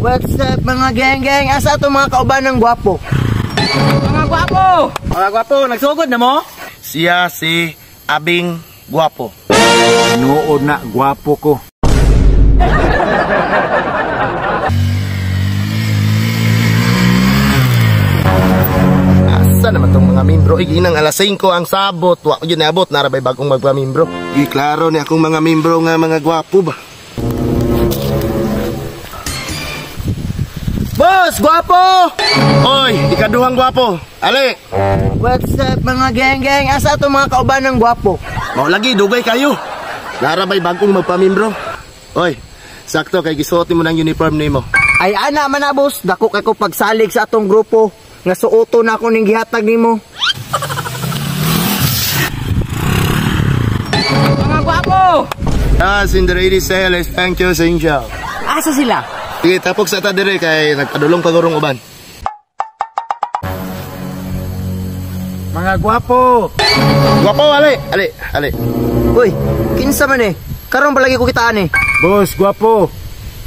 What's up, mga geng-geng? Asa ato mga kauban ng gwapo? Mga gwapo! Mga gwapo, nagsugod na mo? Siya si Abing Gwapo. Nood na gwapo ko. Asa naman tong mga membro? Iginang alas 5 ang sabot. Wa yun naabot, narabay bagong magpa-membro. Giklaro ni akong mga membro nga mga gwapo ba. Boss, gwapo! Oy, ikaduhang gwapo. Ali. What's up, mga geng-geng? Asa ato mga kauban ng gwapo? Mao lagi dugay kayo. Narabay bagong magpa-membro. Oy, sakto kay gisuot nimo ng uniform nimo. Ay ana man na, boss, dako kay ko pagsalig sa atong grupo nga suoto na ako ning gihatag nimo. Mga gwapo! Ah, Cinderella Sales, thank you, Sinjo. Asa sila? Sige, tapok sa ta dire kay nagpadulong pagurong uban. Mga gwapo. Gwapo, ali, ali, ali. Uy, kinsa man eh? Karon palagi ko kitaan eh. Boss, gwapo.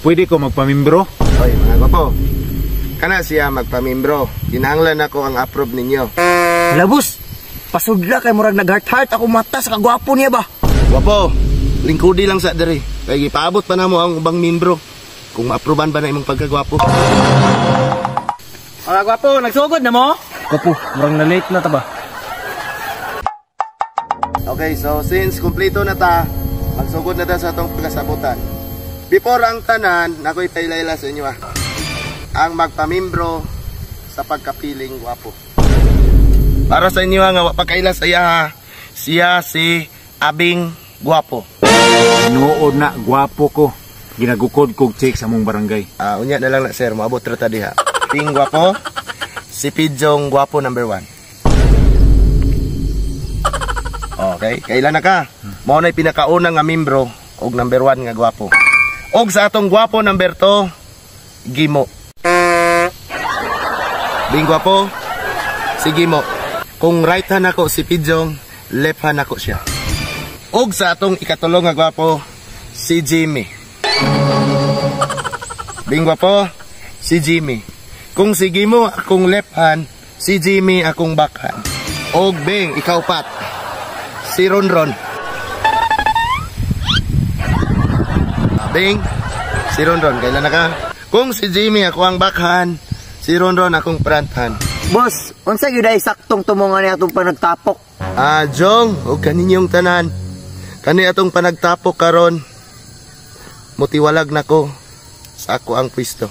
Pwede ko magpamimbro? Oy, mga gwapo. Kana siya magpamimbro. Kinahanglan ako ang approve ninyo. Hala, boss, pasudla kay murag nag-heart-heart ako mata sa kagwapo niya ba? Gwapo, lingkudi lang sa dire. Kay gipaabot pa namo ang ubang membro. Kung maaproban ba na imong pagkagwapo. Mga gwapo, nagsugod na mo? Gwapo, murang na late na ta ba? Okay, so since kumpleto na ta, magsugod na ta sa atong pagkasabutan. Before ang tanan, nakoy pailayla sa inyo ah. Ang magpamimbro sa pagkapiling gwapo. Para sa inyo nga wa pa kaila sa iya ha, siya si Abing Gwapo. Nood na gwapo ko. Ginagukod kog check sa mong barangay. Ah, unya na lang na sir, moabot ra ta diha. Ping Gwapo, si Pidjong Gwapo number 1. Okay, kailan na ka? Mao na'y pinakauna nga membro og number 1 nga gwapo. Og sa atong gwapo number 2, Gimo. Bing Gwapo, si Gimo. Kung right hand ako si Pidjong, left hand ako siya. Og sa atong ikatulo nga gwapo, si Jimmy. Bing Gwapo, si Jimmy. Kung si Gimo akong left hand, si Jimmy akong back hand. Og Bing, ikaw pat. Si Ronron. Bing, si Ronron, kailan na ka? Kung si Jimmy ako ang backhand, si Ronron akong front hand. Boss, unsa gyud ay saktong tumongan ni atong panagtapok? Ah, Jong, og kaninyong tanan. Kani atong panagtapok karon. Mutiwalag nako sa ako ang pwesto.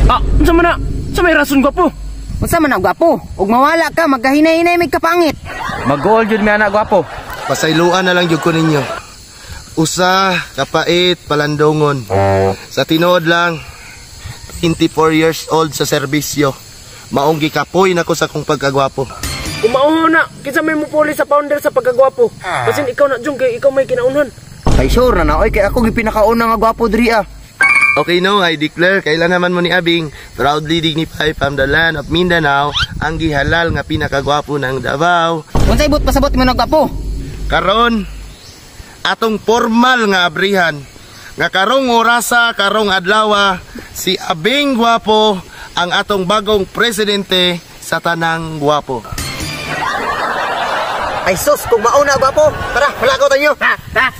Ah, unsa man na? Sa may rason gwapo? Unsa man na gwapo? Ug mawala ka, magkahinay-hinay may kapangit. Mag-goal jud mi anak gwapo. Pasayloan na lang jud ko ninyo. Usa kapait palandongon. Sa tinuod lang, 24 years old sa serbisyo. Maong gikapoy nako sa akong pagkagwapo. Kumauho na, kinsa may mupuli sa founder sa pagkagwapo. Basin ikaw na Jong kay ikaw may kinaunhan. Ay sure na na oy kay ako gipinakauna nga gwapo diri ah. Okay no, I declare kailan naman mo ni Abing proudly dignify from the land of Mindanao ang gihalal nga pinakagwapo ng Davao. Unsay but pasabot mo na gwapo? Karon atong formal nga abrihan nga karong orasa, karong adlawa, si Abing Gwapo ang atong bagong presidente sa tanang gwapo. Ay sus, kung mauna gwapo, tara, malakaw tayo. Ta, ta.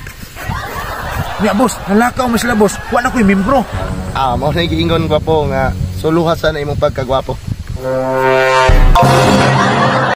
Nya boss, nalakaw man sila boss. Wa na koy membro. Ah, mao na giingon gwapo nga suluhasan na imong pagkagwapo.